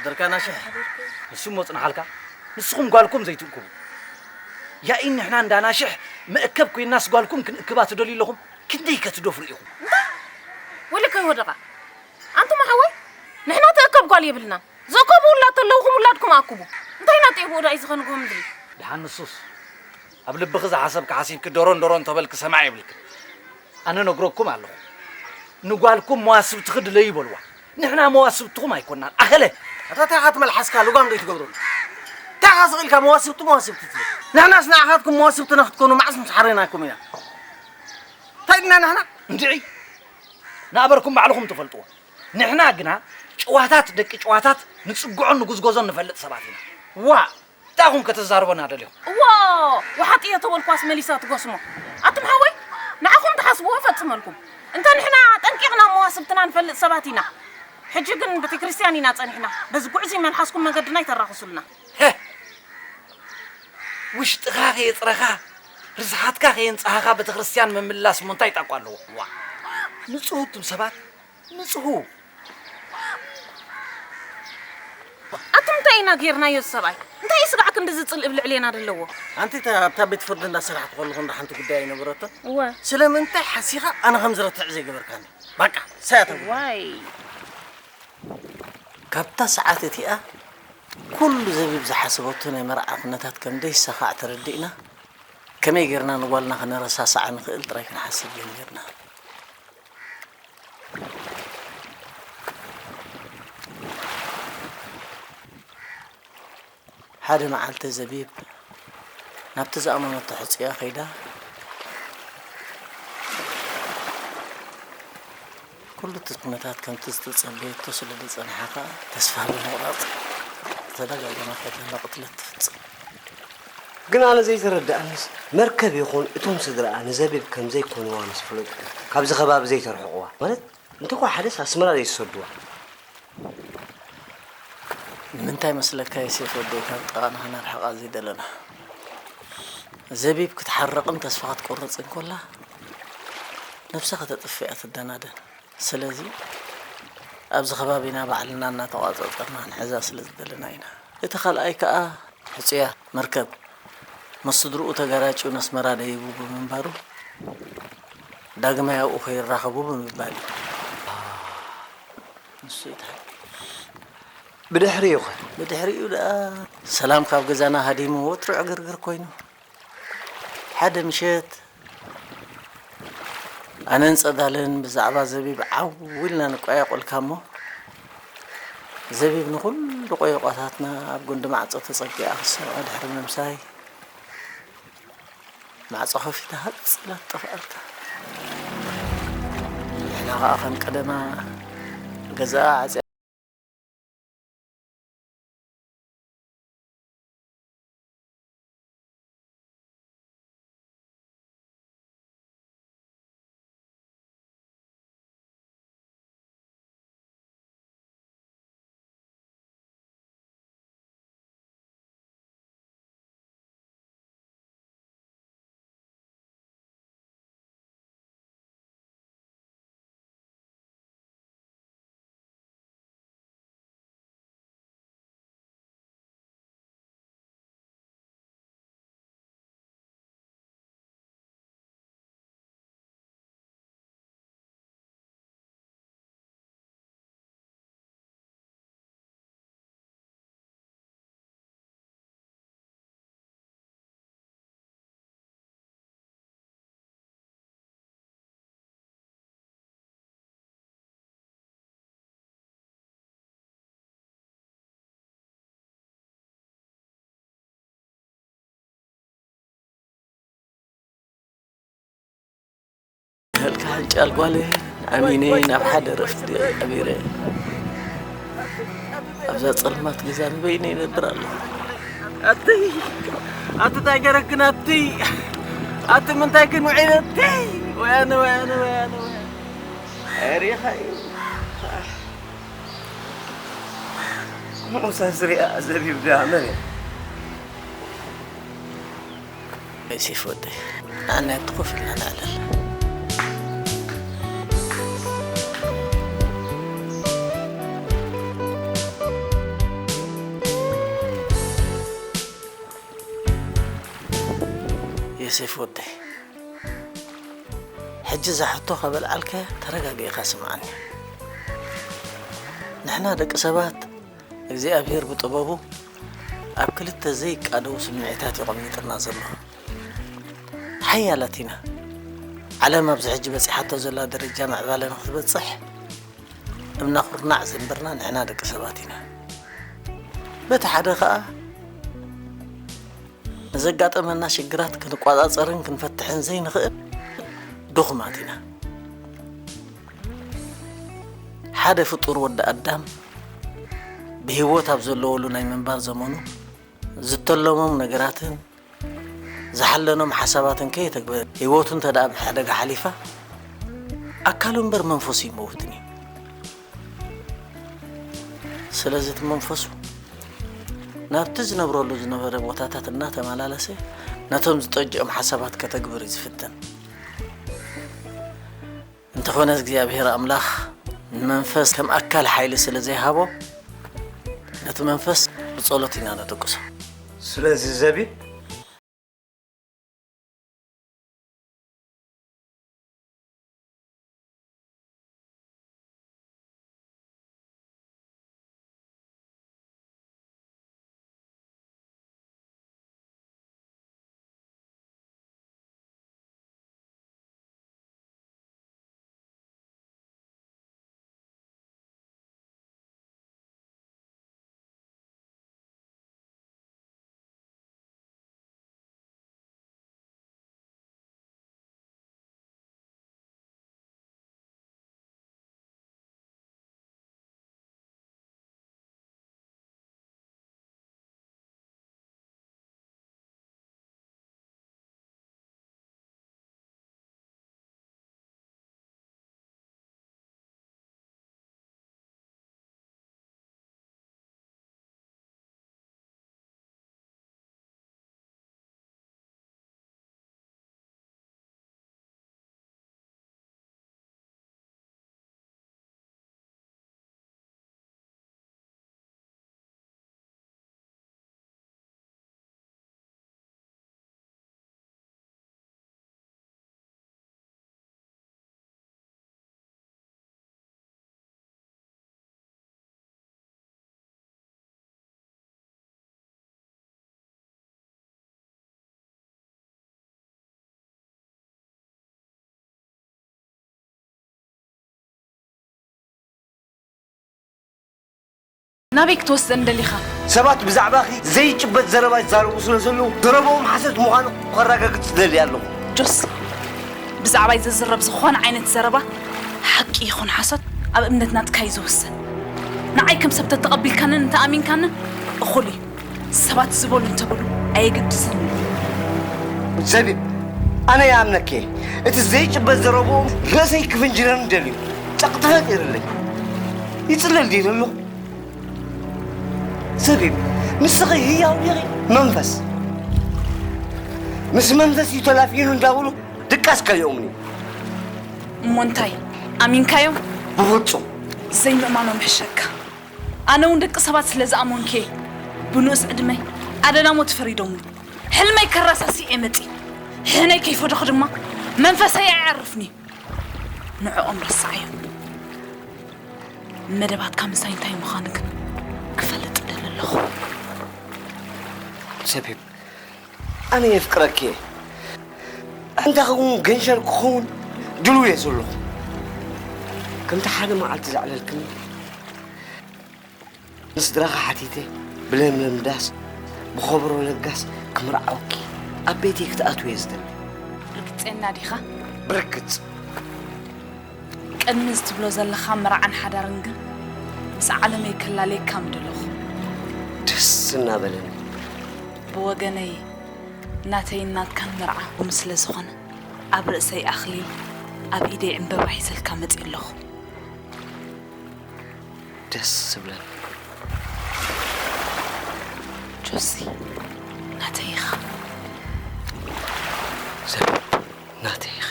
ደርካ ናሽሕ። ንሱ እሞ ጽንሓልካ። ንስኹም ጓልኩም ዘይትእክቡ። ያኢ ንሕና እንዳ ናሽሕ መእከብ ኮይናስ ጓልኩም ክንእክባ ትደልዩ ኣለኹም? ክንደይ ከትደፍሩ ኢኹም? እንታይ? ወለ ከይወደቓ። ኣንቱም ኣሕዋይ፣ ንሕና ትእከብ ጓል የብልናን። ዘእከቡ ውላድ ተለውኹም ውላድኩም ኣክቡ። እንታይ ኢና ጤብኡ ደኣ እዩ ዝኸንጎ ምድሪ? ደሓን ንሱስ። ኣብ ልብኺ ዝሓሰብኪ ሓሲብኪ ዶሮን ዶሮን ተበልኪ ሰማዕ የብልክን። ኣነ ነግረኩም ኣለኹ። ንጓልኩም መዋስብትኺ ድለዩ በልዋ። ንሕና መዋስብትኹም ኣይኮናን። ኣኸለ! ኣታ እንታይ ኢኻ ትመልሓስካ ልጓም ዶ ይትገብረሉ? እንታይ ኢኻ ስቕ ኢልካ መዋስብቲ መዋስብቲ ትብል? ንሕናስ ንዓኻትኩም መዋስብትና ክትኮኑ መዓስ ምስ ሓረናኩም ኢና? እንታይ ድና ንሕና? እንድዒ! ንኣበርኩም ባዕልኹም ትፈልጥዎ። ንሕና ግና ጭዋታት ደቂ ጭዋታት ንጽግዖን ንጉዝጎዞን ንፈልጥ ሰባት ኢና። ዋ! እንታይ ኢኹም ከተዛርቦና ደሊኹም? እዎ፣ ወሓጥ እየ ተበልኳስ መሊሳ ትጎስሞ። ኣቱም ሓወይ፣ ንዓኹም ትሓስብዎ ፈጽመልኩም። እንተ ንሕና ጠንቂቕና መዋስብትና ንፈልጥ ሰባት ኢና። ሕጂ ግን ቤተክርስትያን ኢና ጸኒሕና። በዚ ጉዕዙይ መልሓስኩም መገድና ይተራኽሱልና። ሄ! ውሽጥኻ ከየጽረኻ፣ ርስሓትካ ከየንጻሃኻ ቤተክርስትያን ምምላስ እሞ እንታይ ጣቋ ኣለዎ? ዋ! ንጹህ እቱም ሰባት ንጹህ። ኣቱም እንታይ ኢና ጌርናዮ ሰብኣይ? እንታይ እዩ ስጋዕ ክንድዚ ጽልኢ ኣብ ልዕሌና ደለዎ? ኣንቲ እታ ኣብታ ቤት ፍርዲ እንዳሰራሕቲ ከለኹ እንዳ ሓንቲ ጉዳይ ኣይነበረቶን? እወ። ስለምንታይ ሓሲኻ ኣነ ከም ዝረትዕ ዘይገበርካኒ? ባቃ፣ ሳያ ተጉ። ዋይ። ካብታ ሰዓት እቲኣ ኩሉ ዘቢብ ዝሓሰበቶ ናይ መርዓ ኩነታት ከም ደይሳኻዕ ተረዲእና፣ ከመይ ጌርና ንጓልና ከነረሳስዓ ንኽእል ጥራይ ክንሓስብ ጀሚርና። ሓደ መዓልቲ ዘቢብ ናብቲ ዝኣመነቶ ሕጹያ ከይዳ፣ ኩሉ እቲ ኩነታት ከምቲ ዝተጸበየቶ ስለ ዝጸንሓ ከኣ፣ ተስፋ ብምቑራጽ ዝተደጋገመ ፈተነ ቅትለት ትፍጽም። ግን ኣነ ዘይተረድኣኒስ፣ መርከብ ይኹን እቶም ስድራኣ ንዘቢብ ከም ዘይኮንዋ ምስ ፈለጡ፣ ካብዚ ከባቢ ዘይተርሕቕዋ? ማለት፣ እንተኾ ሓደስ ኣስመራ ዘይትሰድዋ? ንምንታይ መስለካ ዮሴፍ ወደይ ካብ ጥቓና ከነርሕቓ ዘይደለና? ዘቢብ ክትሓርቕን ተስፋ ክትቆርጽን ኮላ፣ ነብሳ ከተጥፍእ እያ ትደናደን። ስለዚ፣ ኣብዚ ከባቢና ባዕልና እናተቋጸጸርና ክንሕዛ ስለ ዝደለና ኢና። እቲ ካልኣይ ከኣ፣ ሕጹያ መርከብ ምስ ስድርኡ ተጋራጭዩ ነስመራ ደይቡ ብምንባሩ፣ ዳግማይ ኣብኡ ከይራኸቡ ብምባል እዩ። ንሱ እዩ እቲ ሓቂ። ብድሕሪኡ ኸ? ብድሕሪኡ ደኣ ሰላም ካብ ገዛና ሃዲሙ ወትሩ ዕግርግር ኮይኑ፣ ሓደ ምሸት ኣነን ጸዳልን ብዛዕባ ዘቢብ ዓው ኢልና ንቋየቆልካ እሞ፣ ዘቢብ ንኹሉ ቆየቋታትና ኣብ ጉንዲ ማዕጾ ተጸጊዓ ክትሰምዖ ድሕሪ ምምሳይ፣ ማዕጾ ከፊታ ሃጽ ኢላ ጠፍኣታ። ንሕና ኸኣ ከም ቀደማ ገዛኣ ዓጽያ ሄልካ ሓንጫል ጓለይ ኣሚነ ናብ ሓደ ዕረፍቲ ቀቢረ ኣብዛ ጸልማት ገዛ ንበይነይ ይነብር ኣለኹ። ኣቲ ኣቲ እንታይ ገረክን ኣቲ ኣቲ ምንታይ ግን ውዒለ ኣቲ ወያነ ወያነ ወያነ ወያነ ሪኻ እዩ። ምኡሳ ዝሪኣ ዘቢብ ድኣ መን እያ? ዮሴፍ ወደይ፣ ንዓና እቲ ኮፍ ኢልና ንዕለል። ዮሴፍ ወደይ፣ ሕጂ እዛ ሕቶ ካብ ኣልዓልካያ ተረጋጊእካ ስምዓኒ። ንሕና ደቂ ሰባት እግዚኣብሔር ብጥበቡ ኣብ ክልተ ዘይቃደዉ ስምዒታት እዩ ቐሚጥና ዘሎ። ሓያላት ኢና። ዓለም ኣብዚ ሕጂ በጺሓቶ ዘላ ደረጃ ምዕባለ ንኽትበጽሕ እምና ኩርናዕ ዘንበርና ንሕና ደቂ ሰባት ኢና። በቲ ሓደ ኸኣ ንዘጋጠመና ሽግራት ክንቋጻጸርን ክንፈትሕን ዘይንኽእል ድኹማት ኢና። ሓደ ፍጡር ወዲ ኣዳም ብህይወት ኣብ ዘለወሉ ናይ ምንባር ዘመኑ ዝተለሞም ነገራትን ዝሓለኖም ሓሳባትን ከየተግበረ ህይወቱ እንተ ደኣ ብሓደጋ ሓሊፋ ኣካሉ እምበር መንፈሱ ይመውትን እዩ። ስለዚ እቲ መንፈሱ ናብቲ ዝነብረሉ ዝነበረ ቦታታት እናተመላለሰ ነቶም ዝጠጅኦም ሓሳባት ከተግብር እዩ ዝፍትን። እንተኾነ እግዚኣብሔር ኣምላኽ ንመንፈስ ከም ኣካል ሓይሊ ስለ ዘይሃቦ ነቲ መንፈስ ብጸሎት ኢና ነደቅሶ። ስለዚ ዘቢብ ናበይ ክትወስደን ደሊኻ? ሰባት ብዛዕባኺ ዘይጭበጥ ዘረባ ይዛረቡ ስለ ዘለዉ፣ ዘረባኦም ሓሰት ምዃኑ ከረጋግጽ እደሊ ኣለኹ። ጆሲ፣ ብዛዕባይ ዝዝረብ ዝኾነ ዓይነት ዘረባ፣ ሓቂ ይኹን ሓሶት፣ ኣብ እምነት ናትካ እዩ ዝውሰን። ንዓይ ከም ሰብ ተተቐቢልካንን እንተኣሚንካንን እኹል እዩ። ሰባት ዝበሉ እንተበሉ ኣየገድስን። ዘቢብ፣ ኣነ ይኣምነኪ እየ። እቲ ዘይጭበጥ ዘረብኦም ርእሰይ ክፍንጅረኒ ደልዩ። ጨቕ ተፈጢርለይ። ይጽለል ድየ ዘለኹ? ዘቢብ፣ ንስኺ ህያው ዲኺ? መንፈስ። ምስ መንፈስ እዩ ተላፊኑ እንዳበሉ ድቃስ ከሊኦምኒ። እሞ እንታይ? ኣሚንካዮም? ብፍጹም። ዘይምእማኖም ሕሸካ። ኣነ እውን ደቂ ሰባት ስለ ዝኣመንኩ እየ ብንኡስ ዕድመይ ኣደዳ ሞት ፈሪዶምኒ። ሕልመይ ከረሳሲ እየ መጺእ። ሕነይ ከይፈደኹ ድማ መንፈሰይ ኣየዕርፍን እዩ። ንዕኦም ረሳዓዮም። መደባትካ ምሳይ እንታይ ምዃኑ ግን ክፈልጥ እደሊ ኣለኹ። ሰቢብ፣ ኣነ የፍቅረኪ እየ። እንታይ ክኸውን ገንሸል ክኸውን ድሉው እየ ዘለኹ። ከምቲ ሓደ መዓልቲ ዘዕለልክኒ፣ ንስድራኻ ሓቲተ ብለምለም ዳስ ብኸበሮ ለጋስ ክምርዓወኪ ኣብ ቤተይ ክትኣትዊ እየ ዝደሊ። ርግጸና ዲኻ? ብርግጽ። ቅድሚ እዚ ትብሎ ዘለኻ መርዓን ሓዳርን ግን ምስ ዓለመይ ከላለየካ ምደለኹ። ደስ እናበለኒ። ብወገነይ ናተይን ናትካን መርዓ ቅድሚ ስለ ዝኾነ ኣብ ርእሰይ ኣኽሊል ኣብ ኢደይ ዕምበባ ሒዘልካ መጺእ ኣለኹ። ደስ ዝብለኒ። ጆሲ ናተይ ኢኻ። ዘቢብ ናተይ ኢኺ።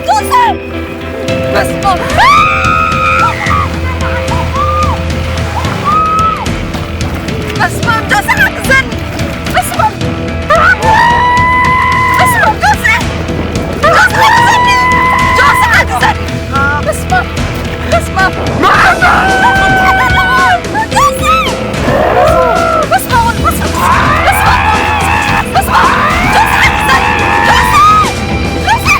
ጆሲ! በስመ ኣብ! በስመ ኣብ! ጆሲ ሓግዘኒ! በስመ ኣብ! በስመ ኣብ! ጆሲ! ጆሲ ሓግዘኒ! ጆሲ ሓግዘኒ! በስመ ኣብ! በስመ ኣብ! ጆሲ! በስመ ኣብ! በስመ ኣብ! ጆሲ ሓግዘኒ! ጆሲ! ጆሲ!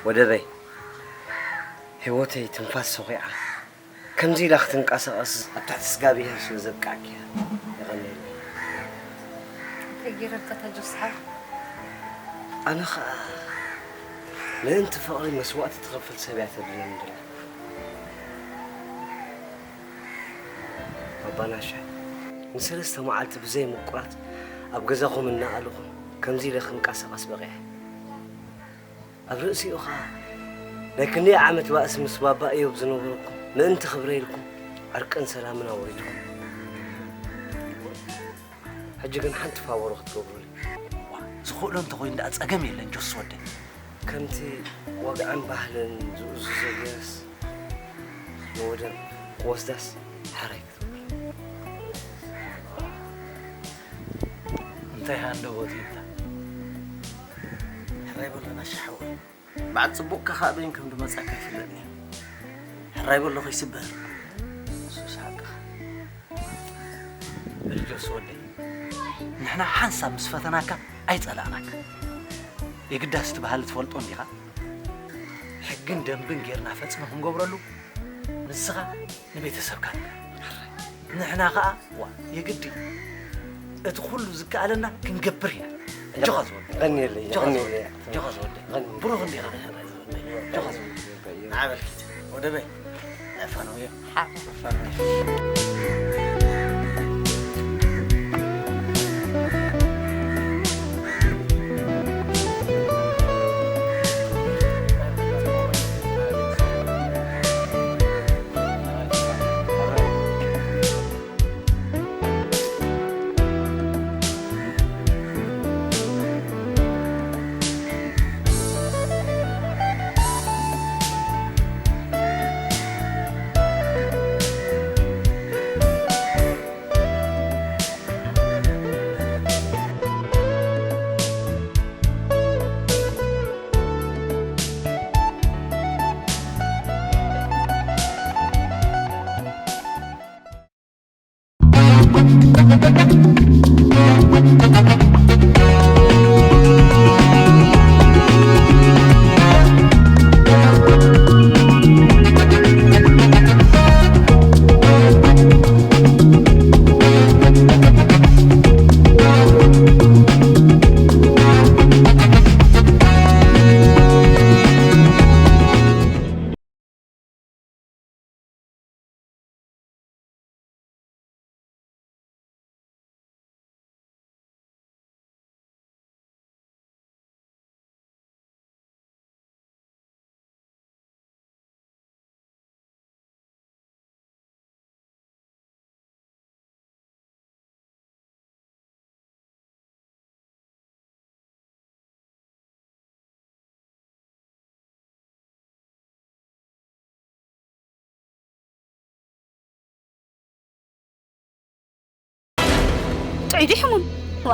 ወደበይ፣ ህይወተይ ትንፋስ ሰኺዓ፣ ከምዚ ኢላ ክትንቀሳቐስ ኣብ ትሕቲ ስጋብሄር ስለ ዘብቃዕኪ የቐንየለይ። እንታይ ገይረልካ እታ ጆስሓ? ኣነ ኸኣ ምእንቲ ፍቕሪ መስዋእቲ ትኸፍል ሰብ እያ ተድልየኒ ዘላ። ኣባናሻ፣ ንሰለስተ መዓልቲ ብዘይ ምቁራት ኣብ ገዛኹም እናኣለኹ ከምዚ ኢለ ክንቀሳቐስ በቒዐ። ኣብ ርእሲኡ ኸኣ ናይ ክንደይ ዓመት ባእሲ ምስ ባባ እዮብ ዝነበረኩም ምእንቲ ክብረይ ኢልኩም ዕርቅን ሰላምን ኣውሪድኩም። ሕጂ ግን ሓንቲ ፋወሮ ክትገብሩለይ። ዋ፣ ዝኽእሎ እንተኾይኑ ደኣ ጸገም የለን ጆስ ወደይ። ከምቲ ወግዕን ባህልን ዝእዝዞ ገይረስ ንወደብ ክወስዳስ ሕራይ ክትብል። እንታይ ሃንደበት እዩ እንታ? ሕራይ በሎ ናሻ ሓወይ። በዓል ጽቡቕካ ከኣ በይን ከም ዝመጻካ ይፍለጥኒ። ሕራይ በሎ ከይስበር። ንሱስ ሓቅኻ። በል ጆስ ወደይ፣ ንሕና ሓንሳብ ምስ ፈተናካ ኣይጸላእናካ። የግዳስ እቲ ባህሊ ትፈልጦ እንዲኻ? ሕግን ደንብን ጌርና ፈጽሚ ክንገብረሉ፣ ንስኻ ንቤተሰብካ ንገር። ንሕና ኸኣ፣ ዋ፣ የግዲ እቲ ኩሉ ዝከኣለና ክንገብር ኢና። ኣጆኻ ዝወደይ። ቀንየለይ፣ ኣጆኻ ዝወደይ። ቀንየለይ። ኣጆኻ ዝወደይ። ቀንየለይ። ብሩኽ እንዲኻ። ኣጆኻ ዝወደይ። ንዓ በል ኪድ፣ ወደበይ። ንዕፋኖ እዮ። ሓ። ንዕፋኖ እዮ። ዒዱ ሕሙም። ዋ፣